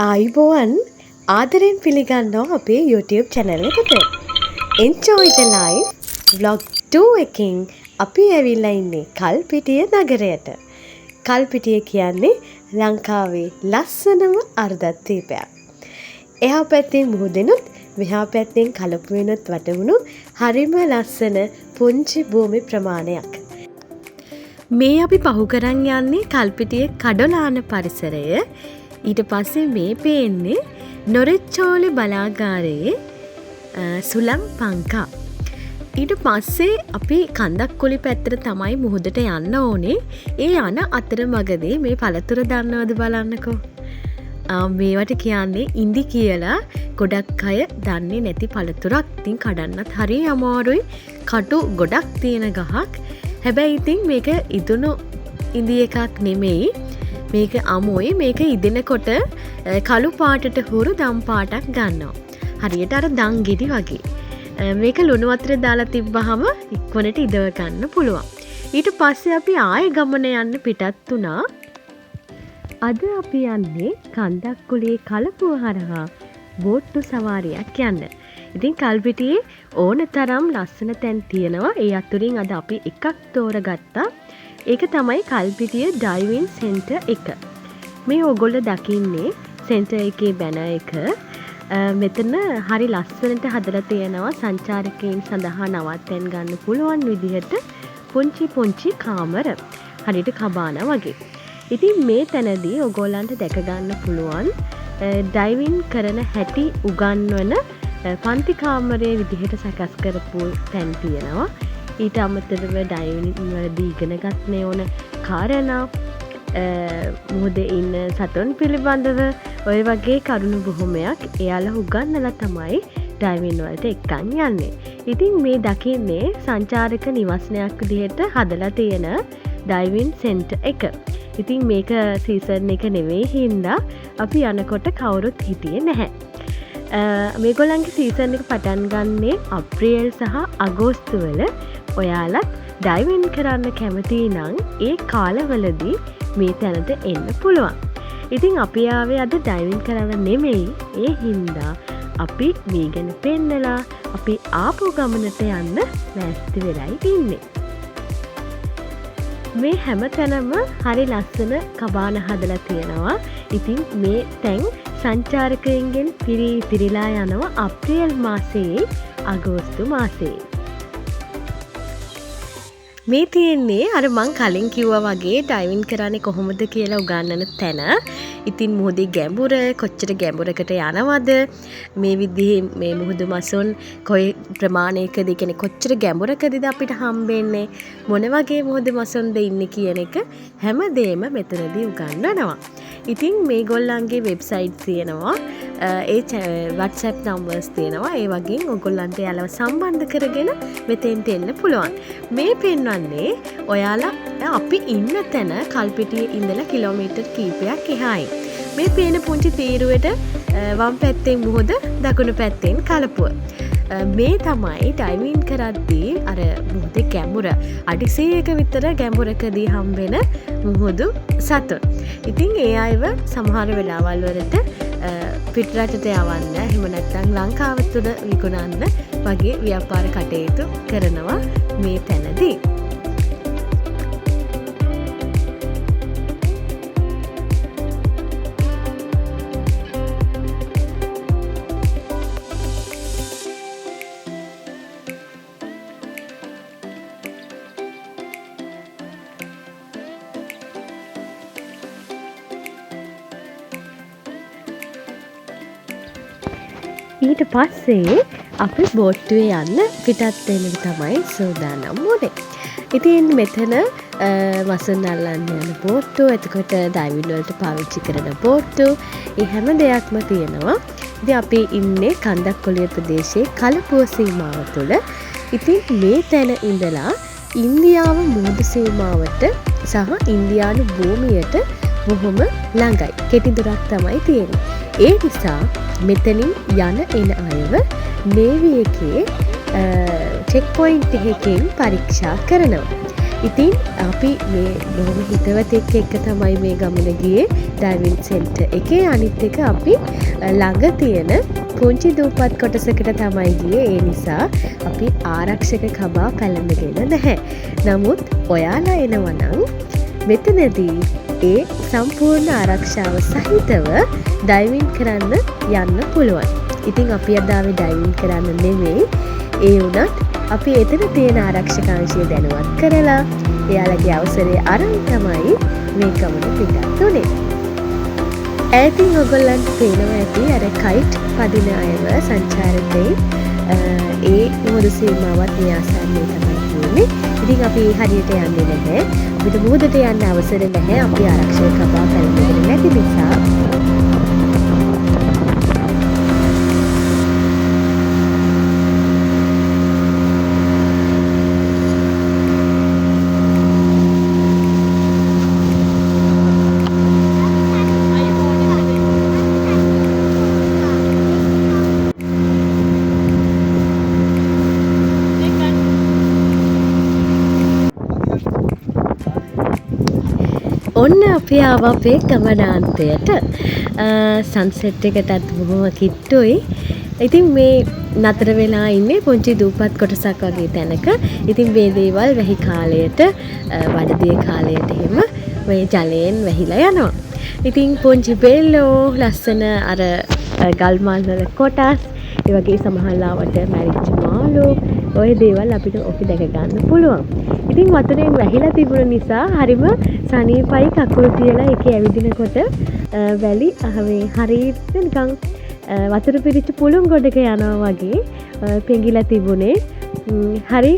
ආයුබෝවන්, ආදරෙන් පිළිගන්නවා අපේ YouTube channel එකට. Enjoy the Life vlog 2 එකෙන් අපි ඇවිල්ලා ඉන්නේ කල්පිටිය නගරයට. කල්පිටිය කියන්නේ ලංකාවේ ලස්සනම අර්ධද්වීපයක්. එහා පැත්තෙන් මුහුදෙනුත් මෙහා පැත්තෙන් කලපුවෙනුත් වටවුණු හරිම ලස්සන පුංචි භූමි ප්‍රමාණයක්. මේ අපි පහු කරන් යන්නේ කල්පිටිය කඩොලාන පරිසරය. ඊට පස්සේ මේ පේන්නේ නොරෙච්චෝලේ බලාගාරයේ සුළං පංකා. ඊට පස්සේ අපි කන්දක්කුලි පැත්තට තමයි මුහුදට යන්න ඕනේ. ඒ යන අතරමඟදී මේ පළතුර දන්නවද බලන්නකෝ. මේවට කියන්නේ ඉඳි කියලා. ගොඩක් අය දන්නේ නැති පළතුරක්. ඉතින් කඩන්නත් හරි අමාරුයි. කටු ගොඩක් තියෙන ගහක්. හැබැයි ඉතින් මේක ඉදුණු ඉඳි එකක් නෙමෙයි. මේක අමුයි. මේක ඉදෙනකොට කළු පාටට හුරු දම් පාටක් ගන්නවා. හරියට අර දන් ගෙඩි වගේ. මේක ලුණු වතුර දාලා තිබ්බහම ඉක්මනට ඉදව ගන්න පුළුවන්. ඊට පස්සේ අපි ආයෙ ගමන යන්න පිටත් වුණා. අද අපි යන්නේ කන්දක්කුලියේ කලපුව හරහා බෝට්ටු සවාරියක් යන්න. ඉතින් කල්පිටියේ ඕන තරම් ලස්සන තැන් තියෙනවා. ඒ අතුරින් අද අපි එකක් තෝරගත්තා. ඒක තමයි කල්පිටිය ඩයිවිං සෙන්ටර් එක. මේ ඔයගොල්ලෝ දකින්නේ සෙන්ටර් එකේ බැනර් එක. මෙතන හරි ලස්සනට හදලා තියෙනවා සංචාරකයින් සඳහා නවත්තෙන් ගන්න පුළුවන් විදිහට පුංචි පුංචි කාමර. හරියට කබාන වගේ. ඉතින් මේ තැනදී ඔයගොල්ලන්ට දැක ගන්න පුළුවන් ඩයිවිං කරන හැටි උගන්වන පන්ති කාමරයේ විදිහට සකස් කරපු තැන් තියෙනවා. ඊට අමතරව ඩයිවිං වලදී ඉගෙන ගන්න ඕන කාරණා, මුහුදේ ඉන්න සතුන් පිළිබඳව ඔය වගේ කරුණු බොහොමයක් එයාලා උගන්වලා තමයි ඩයිවිං වලට එක්කන් යන්නේ. ඉතින් මේ දකින්නේ සංචාරක නිවසනයක් විදිහට හදලා තියෙන ඩයිවිං සෙන්ටර් එක. ඉතින් මේක සීසන් එක නෙවෙයි හින්දා අපි යනකොට කවුරුත් හිටියේ නැහැ. මේගොල්ලන්ගේ සීසන් එක පටන් ගන්නේ අප්‍රේල් සහ අගෝස්තු වල. ඔයාලත් ඩයිවිං කරන්න කැමති නම් ඒ කාලවලදී මේ තැනට එන්න පුළුවන්. ඉතින් අපි ආවේ අද ඩයිවිං කරන්න නෙමෙයි. ඒ හින්දා අපි මේ ගැන පෙන්නලා අපි ආපු ගමනට යන්න ලෑස්ති වෙලයි ඉන්නේ. මේ හැම තැනම හරි ලස්සන කබාන හදලා තියෙනවා. ඉතින් මේ තැන් සංචාරකයින්ගෙන් පිරී පිරීලා යනවා අප්‍රේල් මාසයේ අගෝස්තු මාසයේ. මේ තියෙන්නේ අර මං කලින් කිව්වා වගේ ඩයිවිං කරන්නේ කොහොමද කියලා උගන්වන තැන. ඉතින් මුහුදේ ගැඹුර කොච්චර ගැඹුරකට යනවද, මේ විදිහේ මේ මුහුදු මසුන් කොයි ප්‍රමාණයකද, ඒ කියන්නේ කොච්චර ගැඹුරකදීද අපිට හම්බෙන්නේ, මොන වගේ මුහුදු මසුන්ද ඉන්නේ කියන එක හැමදේම මෙතනදී උගන්වනවා. ඉතින් මේගොල්ලන්ගේ වෙබ්සයිට් තියෙනවා, ඒ WhatsApp numbers තියෙනවා. ඒ වගේම ඔයගොල්ලන්ට එයාලව සම්බන්ධ කරගෙන මෙතෙන්ට එන්න පුළුවන්. මේ පෙන්වන්නේ ඔයාලා අපි ඉන්න තැන කල්පිටියේ ඉඳලා කිලෝමීටර් කීපයක් එහායි. මේ පේන පුංචි තීරුවට වම් පැත්තෙන් මුහුද, දකුණු පැත්තෙන් කලපුව. මේ තමයි ඩයිවිං කරද්දී අර මුහුදේ ගැඹුර අඩි සීයක විතර ගැඹුරකදී හම්බෙන මුහුදු සතුන්. ඉතින් ඒ අයව සමහර වෙලාවල් වලට පිටරටට යවන්න, එහෙම නැත්නම් ලංකාව තුළ විකුණන්න වගේ ව්‍යාපාර කටයුතු කරනවා මේ තැනදී. ඊට පස්සේ අපි බෝට්ටුවේ යන්න පිටත් වෙන්න තමයි සූදානම් වුණේ. ඉතින් මෙතන මසුන් අල්ලන්න යන බෝට්ටු, එතකොට ඩයිවිං වලට පාවිච්චි කරන බෝට්ටු, ඒ හැම දෙයක්ම තියෙනවා. ඉතින් අපි ඉන්නේ කන්දක්කොළිය ප්‍රදේශයේ කලපුව සීමාව තුළ. ඉතින් මේ තැන ඉඳලා ඉන්දියාව මුහුදු සීමාවට සහ ඉන්දියානු භූමියට බොහොම ළඟයි. කෙටි දුරක් තමයි තියෙන්නේ. ඒ නිසා මෙතනින් යන එන අයව නේවි එකේ චෙක් පොයින්ට් එකකින් පරීක්ෂා කරනවා. ඉතින් අපි මේ බොහොම හිතවතෙක් එක්ක තමයි මේ ගමන ගියේ ඩයිවිං සෙන්ටර් එකේ. අනිත් එක අපි ළඟ තියෙන පුංචි දූපත් කොටසකට තමයි ගියේ. ඒ නිසා අපි ආරක්ෂක කබා පැළඳගෙන නැහැ. නමුත් ඔයාලා එනවා නම් මෙතනදී ඒ සම්පූර්ණ ආරක්ෂාව සහිතව ඩයිවිං කරන්න යන්න පුළුවන්. ඉතින් අපි අද ආවේ ඩයිවිං කරන්න නෙමෙයි. ඒ වුණත් අපි එතන තියෙන ආරක්ෂක අංශය දැනුවත් කරලා එයාලගේ අවසරය අරන් තමයි මේ ගමන පිටත් වුණේ. ඈතින් ඔයගොල්ලන්ට පේනවා ඇති අර කයිට් පදින අයව සංචාරකයින්. ඒ මුහුදු සීමාවත් මේ ආසන්නයේ තමයි තියෙන්නේ. ඉතින් අපි ඒ හරියට යන්නේ නැහැ. අපිට මුහුදට යන්න අවසර නැහැ. අපි ආරක්ෂක කබා පැළඳගෙන නැති නිසා. ඔන්න අපි ආවා අපේ ගමනාන්තයට. සන්සෙට් එකටත් බොහොම කිට්ටුයි. ඉතින් මේ නතර වෙලා ඉන්නේ පුංචි දූපත් කොටසක් වගේ තැනක. ඉතින් මේ දේවල් වැහි කාලයට, බඩදිය කාලයට එහෙම මේ ජලයෙන් වැහිලා යනවා. ඉතින් පුංචි බෙල්ලෝ ලස්සන අර ගල් මල් වල කොටස්, ඒ වගේ සමහර ලාවට මැරිච්ච මාළු, ඔය දේවල් අපිට ඔකේ දැක ගන්න පුළුවන්. ඉතින් වතුරෙන් වැහිලා තිබුණ නිසා හරිම සනීපයි කකුල් තියලා ඒකේ ඇවිදිනකොට, වැලි, මේ හරියට නිකන්, වතුර පිරිච්ච පුළුන් ගොඩක යනවා වගේ, පෙඟිලා තිබුණේ. හරි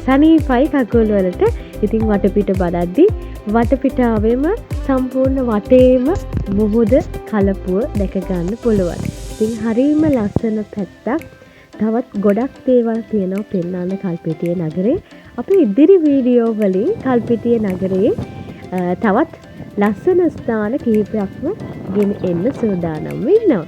සනීපයි කකුල් වලට. ඉතින් වටපිට බලද්දි වටපිටාවෙම සම්පූර්ණ වටේම මුහුද කලපුව දැක ගන්න පුළුවන්. ඉතින් හරිම ලස්සන පැත්තක්. තවත් ගොඩක් දේවල් තියෙනවා පෙන්වන්න කල්පිටිය නගරේ. අපි ඉදිරි වීඩියෝ වලින් කල්පිටිය නගරේ, තවත් ලස්සන ස්ථාන කිහිපයක්ම ගෙන එන්න සූදානම් ඉන්නවා.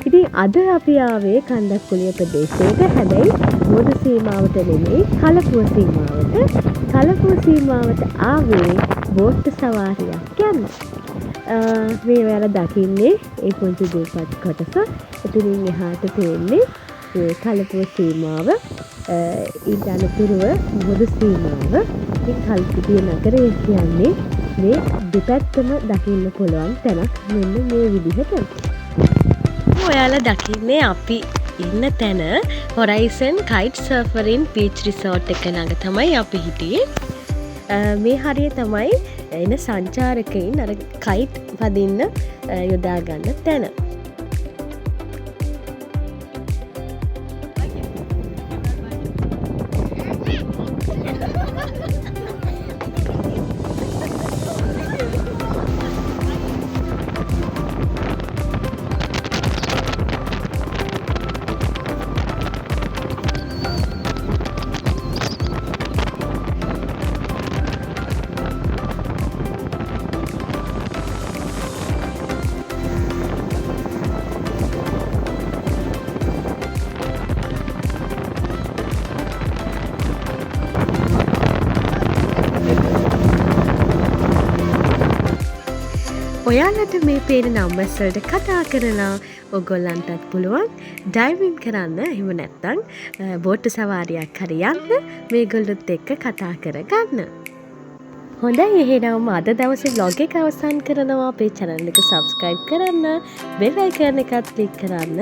ඉතින් අද අපි ආවේ කන්දක්කුලිය ප්‍රදේශයට. හැබැයි මුහුදු සීමාවට නෙමෙයි, කලපුව සීමාවට. කලපුව සීමාවට ආවේ බෝට්ටු සවාරියක් යන්න. මේ ඔයාලා දකින්නේ ඒ පුංචි දූපත් කොටස. එතනින් එහාට තියෙන්නේ මේ කලපුව සීමාව. ඊට අනතුරුව මුහුදු සීමාව. ඉතින් කල්පිටිය නගරය කියන්නේ මේ දෙපැත්තම දකින්න පුළුවන් තැනක් මෙන්න මේ විදිහට. ඔයාලා දකින්නේ අපි ඉන්න තැන හොරයිසන් කයිට් සර්ෆරින් බීච් රිසෝට් එක ළඟ තමයි අපි හිටියේ. මේ හරිය තමයි එන සංචාරකයින් අර කයිට් පදින්න, යොදා ගන්න තැන. ඔයාලට මේ පේන නම්බර්ස් වලට කතා කරලා ඔයගොල්ලන්ටත් පුළුවන් ඩයිවිං කරන්න, එහෙම නැත්නම්, බෝට්ටු සවාරියක් හරි යන්න මේගොල්ලොත් එක්ක කතා කරගන්න. හොඳයි, එහෙනම් අද දවසේ vlog එක අවසන් කරනවා. අපේ channel එක subscribe කරන්න, bell icon එකත් click කරන්න,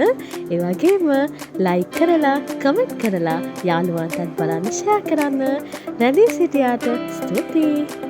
ඒ වගේම like කරලා, comment කරලා යාළුවන්ටත් බලන්න share කරන්න. රැඳී සිටියාට ස්තුතියි.